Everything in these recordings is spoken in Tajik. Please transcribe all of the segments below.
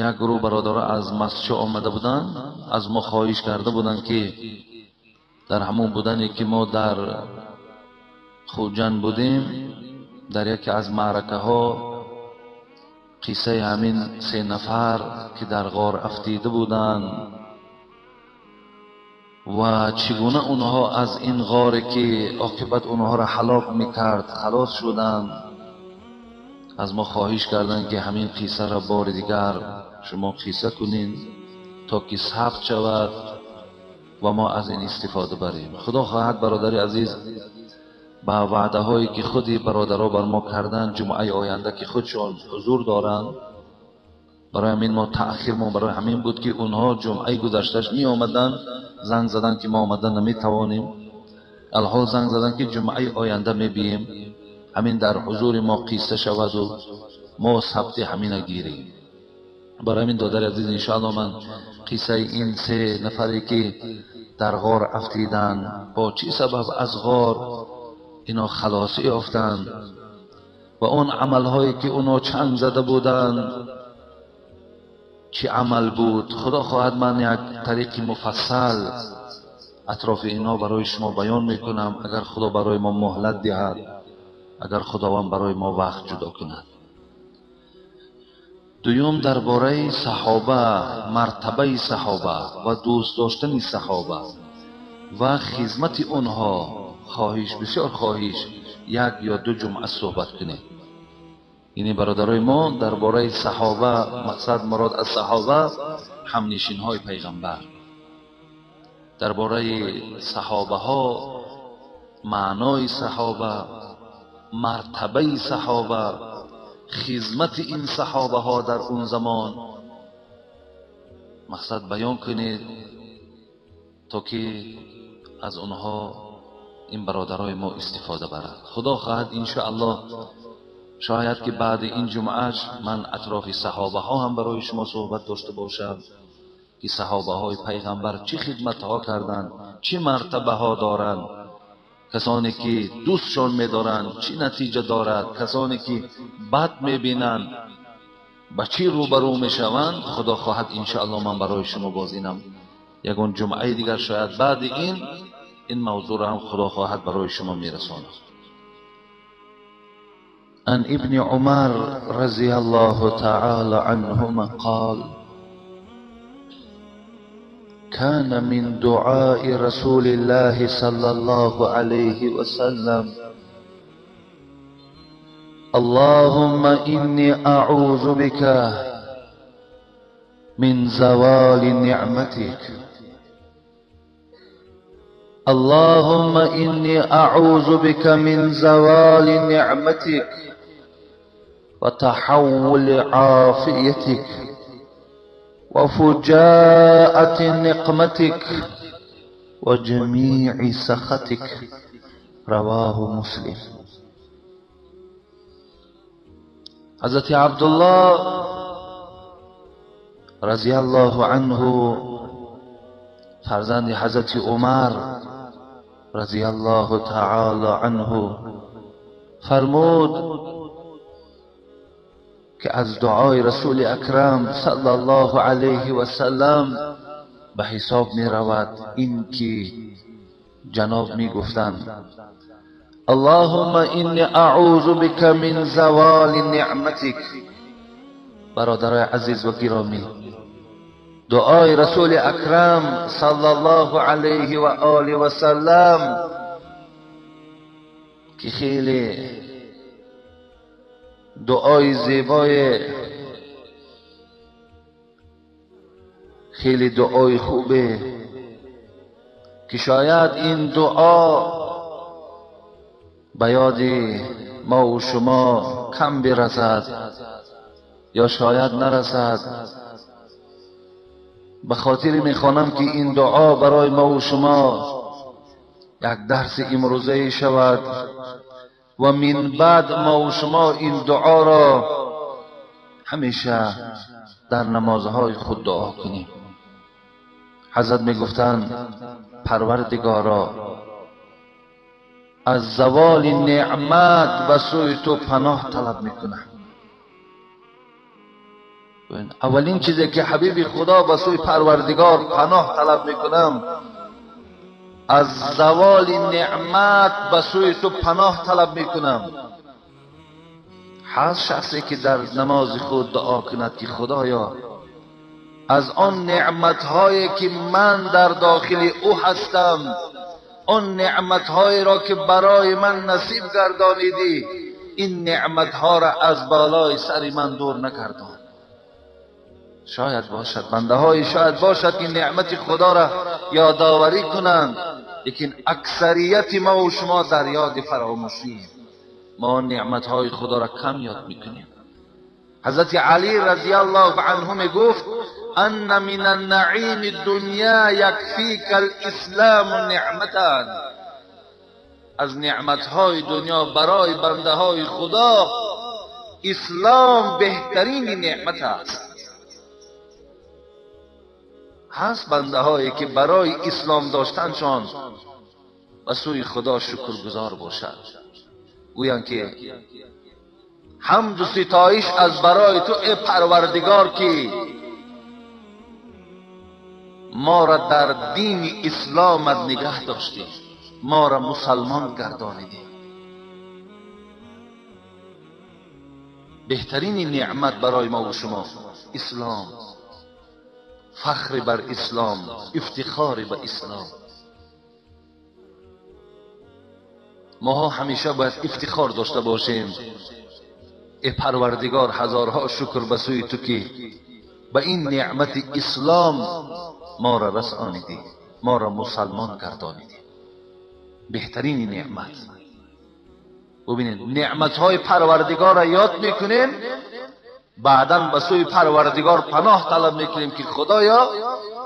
Як гурӯҳ бародаро аз масҷид омада буданд, аз мо хоҳиш карда буданд, ки дар ҳамон будане ки мо дар Хуҷанд будем, дар яке аз маъракаҳо қиссаи ҳамин се нафар ки дар ғор афтида буданд ва чӣ гуна онҳо аз ин ғоре ки оқибат онҳоро ҳалок мекард халос шуданд, аз мо хоҳиш карданд, ки ҳамин қиссаро бори дигар шумо қисса кунед, то ки сабт шавад ва мо аз ин истифода барем. Худо хоҳад, бародари азиз, ба ваъдаҳое ки худи бародаро бар мо карданд, ҷумъаи оянда ки худшон ҳузур доранд, барои ҳамин мо таъхирмон барои ҳамин буд, ки онҳо ҷумъаи гузашташ меомаданд, занг заданд, ки мо омада наметавонем. Алҳол занг заданд, ки ҷумъаи оянда мебием, ҳамин дар ҳузури мо қисса шаваду мо сабти ҳамина гирем. Барои ҳамин, додари азиз, иншоалло ман қиссаи ин се нафаре ки дар ғор афтиданд, бо чӣ сабаб аз ғор ино халосӣ ёфтанд ва он амалҳое ки оно чанг зада буданд чӣ амал буд, худо хоҳад ман як тариқи муфассал атрофи инҳо барои шумо баён мекунам, агар худо барои мо муҳлат диҳад, агар худованд барои мо вақт ҷудо кунад. Дуюм, дар бораи саҳоба, мартабаи саҳоба ва дӯст доштани саҳоба ва хизмати онҳо хоҳиш, бисёр хоҳиш, як ё ду ҷумъа суҳбат кунед. Яъне бародарои мо дар бораи саҳоба, мақсад мурод аз саҳоба ҳамнишинҳои пайғамбар, дар бораи саҳобаҳо, маънои саҳоба, мартабаи саҳоба, хизмати ин саҳобаҳо дар он замон мақсад баён кунед, то ки аз онҳо ин бародарои мо истифода барад. Худо хоҳад, иншоаллоҳ, шояд ки баъди ин ҷумъаш ман атрофи саҳобаҳо ҳам барои шумо суҳбат дошта бошам, ки саҳобаҳои пайғамбар чӣ хидматҳо карданд, чӣ мартабаҳо доранд, касоне ки дӯстшон медоранд чӣ натиҷа дорад, касоне ки бад мебинанд ба чӣ рӯбарӯ мешаванд. Худо хоҳад, иншоаллоҳ, ман барои шумо боз инам ягон ҷумъаи дигар шояд баъди ин мавзӯъро ҳам худо хоҳад барои шумо мерасонам. عن ابن عمر رضي الله تعالى عنهما قال: كان من دعاء رسول الله صلى الله عليه وسلم: اللهم إني أعوذ بك من زوال نعمتك، اللهم إني أعوذ بك من زوال نعمتك وتحول عافيتك وفجاءة نقمتك وجميع سخطك. رواه مسلم. حضرت عبدالله رضی الله عنه، فرزند حضرت عمر رضی الله تعالی عنه، فرمود که از دعای رسول اکرم صلی الله علیه و سلم به حساب می رود این که جناب می گفتند: اللهم اینی اعوذ بک من زوال نعمتک. برادرای عزیز و گرامی، دعای رسول اکرم صلی الله علیه و آله و سلم که خیلی دعای زیبای، خیلی دعای خوبه که شاید این دعا به یاد ما و شما کم برسد یا شاید نرسد. به خاطر میخوانم که این دعا برای ما و شما یک درس امروزه شود و من بعد ما و شما این دعا را همیشه در نمازهای خود دعا کنیم. حضرت میگفتند: پروردگارا، از زوال نعمت به سوی تو پناه طلب میکنم. اولین چیزی که حبیب خدا به سوی پروردگار پناه طلب میکنم، از زوال نعمت به سوی تو پناه طلب میکنم. هست شخصی که در نماز خود دعا کند که خدایا از آن نعمتهایی که من در داخل او هستم، آن نعمتهایی را که برای من نصیب گردانیدی، این نعمتها را از بالای سر من دور نگردان. شاید باشد بنده های، شاید باشد که نعمت خدا را یادآوری کنند، لیکن اکثریت ما و شما در یاد فراموشیم. ما نعمتهای خدا را کم یاد میکنیم. حضرت علی رضی الله عنه میگفت ان من النعیم الدنیا یکفیک الاسلام نعمتا. از نعمتهای دنیا برای بنده های خدا اسلام بهترین نعمت است. هست بنده هایی که برای اسلام داشتنشان به سوی خدا شکرگزار باشد، گویند که حمد و ستایش از برای تو ای پروردگار که ما را در دین اسلامت نگه داشتی، ما را مسلمان گردانیدی. بهترین نعمت برای ما و شما اسلام، فخر بر اسلام، افتخار به اسلام. ماها همیشه باید افتخار داشته باشیم. ای پروردگار هزارها شکر به سوی تو که به این نعمت اسلام ما را رسانیدی، ما را مسلمان گردانیدی. بهترین نعمت. ببینید نعمتهای پروردگار را یاد میکنیم، بعدا به سوی پروردگار پناه طلب میکنیم که خدایا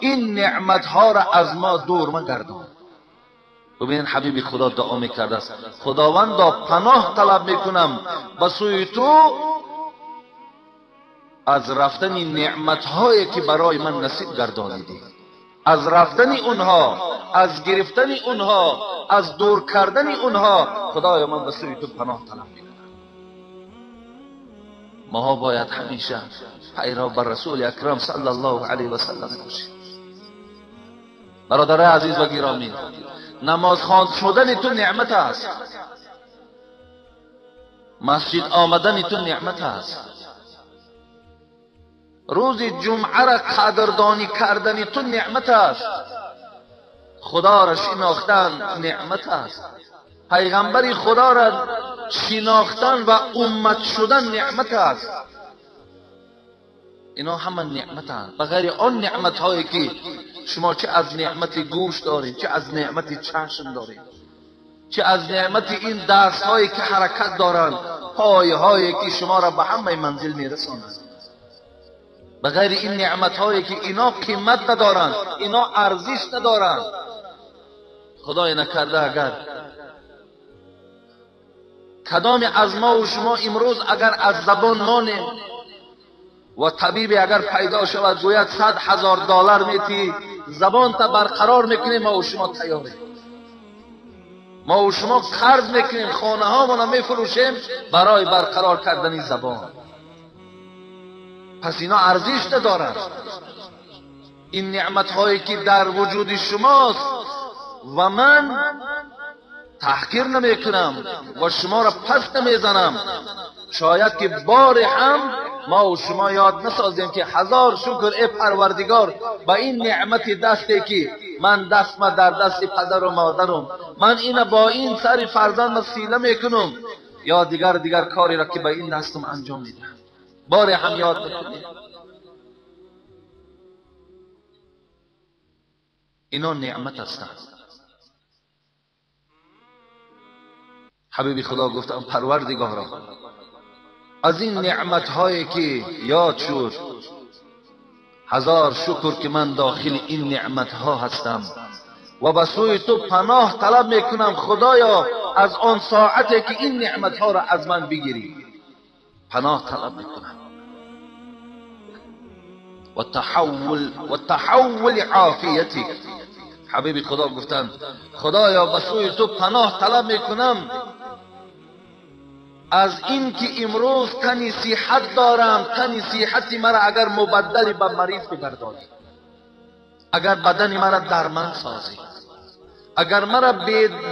این نعمتها را از ما دور مگردان. ببینید حبیب خدا دعا میکرده است، خداوندا پناه طلب میکنم به سوی تو از رفتن نعمتهایی که برای من نصیب گردانیدی، از رفتن اونها، از گرفتن اونها، از دور کردن اونها. خدایا من به سوی تو پناه طلب میکنم. ماها باید همیشه پیرو بر رسول اکرم صلی الله علیه و سلم باشیم. برادرای عزیز و گرامی، نماز خوان شدن تو نعمت است، مسجد آمدن تو نعمت است، روز جمعه را قدردانی کردن تو نعمت است، خدا را شناختن نعمت است، پیغمبر خدا را شناختن و امت شدن نعمت است. اینا همه نعمت هست. بغیر آن نعمت هایی که شما چه از نعمت گوش دارید، چه از نعمت چشم دارید، چه از نعمت این دست هایی که حرکت دارند، پای هایی که شما را به همه منزل میرسانند، بغیر این نعمت هایی که اینا قیمت ندارند، اینا ارزش ندارند. خدای نکرده اگر کدام از ما و شما امروز اگر از زبان مانیم و طبیب اگر پیدا شود گوید 100,000 دلار میتی زبان تا برقرار میکنیم، ما و شما تیاریم. ما و شما قرض میکنیم، خانه ها میفروشیم برای برقرار کردن زبان. پس اینا ارزش ندارند. این نعمت هایی که در وجود شماست و من تحقیر نمیکنم و شما را پس نمیزنم، شاید که بار هم ما و شما یاد نسازیم که هزار شکر ای پروردگار با این نعمت دستی که من دستم در دست پدر و مادرم، من اینو با این سر فرزند سیله میکنم یا دیگر کاری را که با این دستم انجام میدم. بار هم یاد نکنیم. اینا نعمت هستند. حبیبی خدا گفتم پروردگارا از این نعمت هایی که یاد شد هزار شکر که من داخل این نعمت ها هستم و به سوی تو پناه طلب میکنم خدایا از آن ساعتی که این نعمت ها را از من بگیری پناه طلب میکنم. و تحول عافیتی. حبیبی خدا گفتند خدایا به سوی تو پناه طلب میکنم از این که امروز تنی صحت دارم، تنی صحت مرا اگر مبدل به مریض بگردانی، اگر بدن مرا درمان سازی، اگر مرا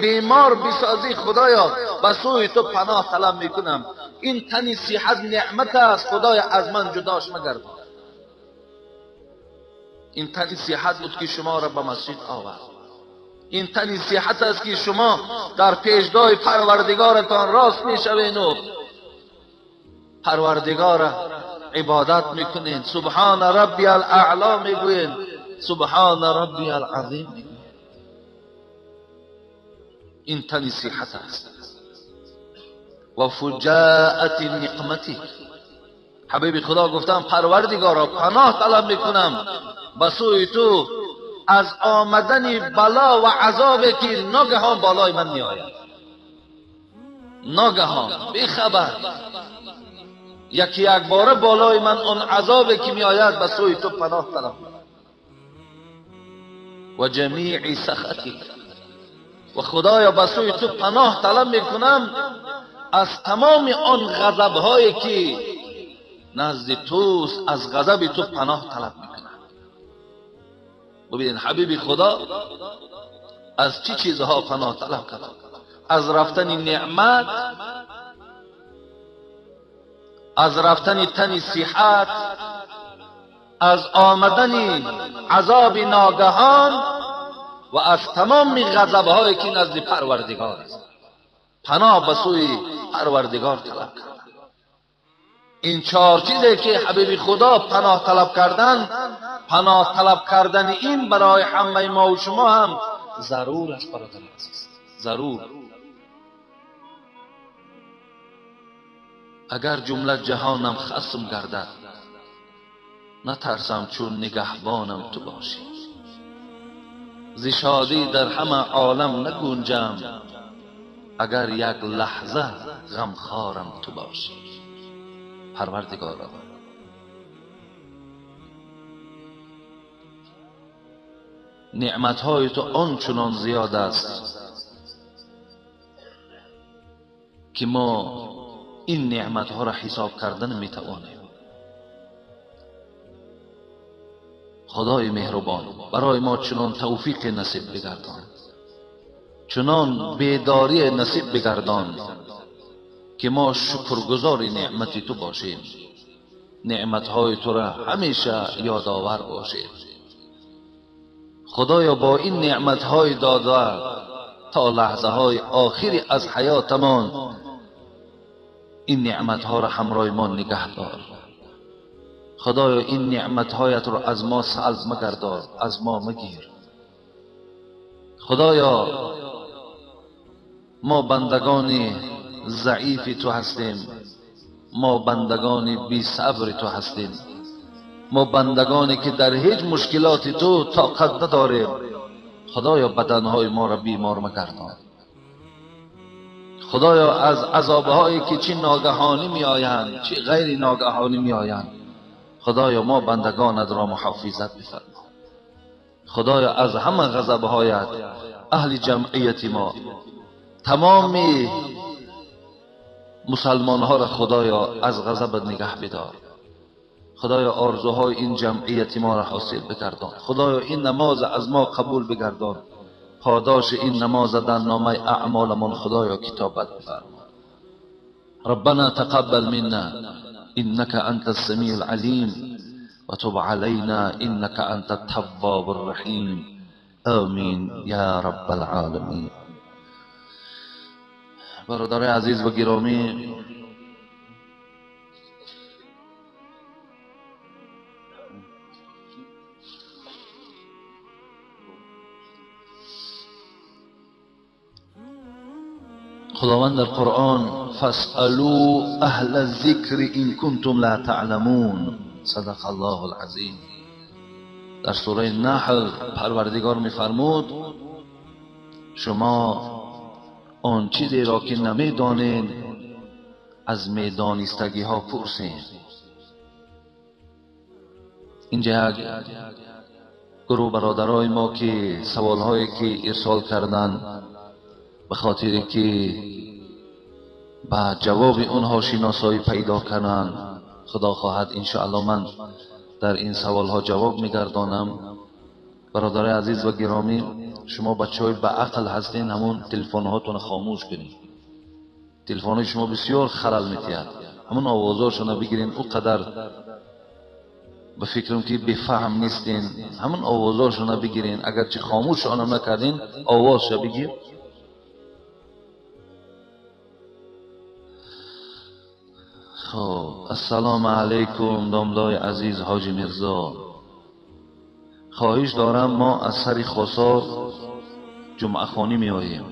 بیمار بسازی، خدایا به سوی تو پناه طلب میکنم. این تنی صحت نعمت است، خدایا از من جداش مگردان. این تنی صحت بود که شما را به مسجد آورد. این تنی صحت است که شما در پیشگاه پروردگارتان راست میشوین و پروردگار عبادت میکنین. سبحان ربی الاعلی میگوین، سبحان ربی العظیم میگوین. این تنی صحت است. و فجاءت نقمتی، حبیب خدا گفتم پروردگارا پناه طلب میکنم به سوی تو از آمدن بلا و عذابی که ناگهان بالای من میآید. ناگهان بی خبر یکی یک باره بالای من آن عذابی که میآید، به سوی تو پناه طلب. و جمیع سخطی، و خدایا به سوی تو پناه طلب میکنم از تمام آن غضبهایی که نزد توست، از غضب تو پناه طلب میکنم. ببینید حبیب خدا از چی چیزها پناه طلب کرد؟ از رفتن نعمت، از رفتن تن صحت، از آمدن عذاب ناگهان و از تمام غضبهایی که نزد پروردگار است. پناه به سوی پروردگار طلب کرد. این چهار چیزی که حبیب خدا پناه طلب کردن، پناه طلب کردن این برای همه ما و شما هم ضرور است برادر عزیز، ضرور. اگر جمله جهانم خصم گردد، نترسم چون نگهبانم تو باشی. ز شادی در همه عالم نگنجم، اگر یک لحظه غمخوارم تو باشی. پروردگارا نعمتهای تو آنچنان زیاد است که ما این نعمتها را حساب کردن میتوانیم. خدای مهربان برای ما چنان توفیق نصیب بگردان، چنان بیداری نصیب بگردان که ما شکرگزار نعمت تو باشیم، نعمتهای تو را همیشه یادآور باشیم. خدایا با این نعمتهای داده تا لحظه های آخری از حیاتمان این نعمتها را همراه ما نگه دار. خدایا این نعمتهایت را از ما سلب مگردان، از ما مگیر. خدایا ما بندگان ضعیف تو هستیم، ما بندگان بی صبر تو هستیم، ما بندگانی که در هیچ مشکلات تو طاقت نداریم. خدایا بدنهای ما را بیمار مگردان. خدایا از عذابهایی که چی ناگهانی می آیند چی غیر ناگهانی می آیند، خدایا ما بندگانت را محافظت بفرما. خدایا از همه غضبهایت اهل جمعیت ما، تمام مسلمان ها را خدایا از غضبت نگه بدار. خدایا آرزوهای این جمعیت ما را حاصل بگردان. خدایا این نماز از ما قبول بگردان. پاداش این نماز در نامه اعمالمان خدایا کتابت بفرما. ربنا تقبل منا انك انت السميع العليم وتب علينا انك انت التواب الرحيم آمین یا رب العالمین. برادر عزیز و گرامی، خداوند در قرآن فاسألوا اهل الذکر ان کنتم لا تعلمون، صدق الله العظیم. در سوره نحل پروردگار می‌فرمود شما آن چیزی را که نمی‌دانید از میدانستگی ها پرسید. اینجا یک گروه برادرای ما که سوالهایی که ارسال کردن به خاطر که به جواب اونها شناسایی پیدا کنند. خدا خواهد انشاءالله من در این سوال ها جواب میگردانم. برادر عزیز و گرامی، شما بچه های به عقل هستین، همون تلفن هاتون خاموش کنید. تلفن های شما بسیار خلل میتید، همون آوازاشون بگیرین. او قدر به فکرم که بفهم نیستین، همون آوازاشون بگیرین. اگرچه خاموش آنم نکردین، آوازش بگیر. خب، السلام علیکم داملای عزیز حاجی میرزا، خواهش دارم ما از سر خاصار جمعه خوانی می آییم.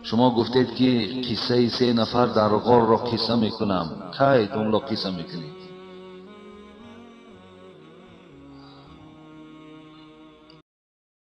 شما گفتید که قصه سه نفر در غار را قصه میکنم. کی داملا قصه میکنید؟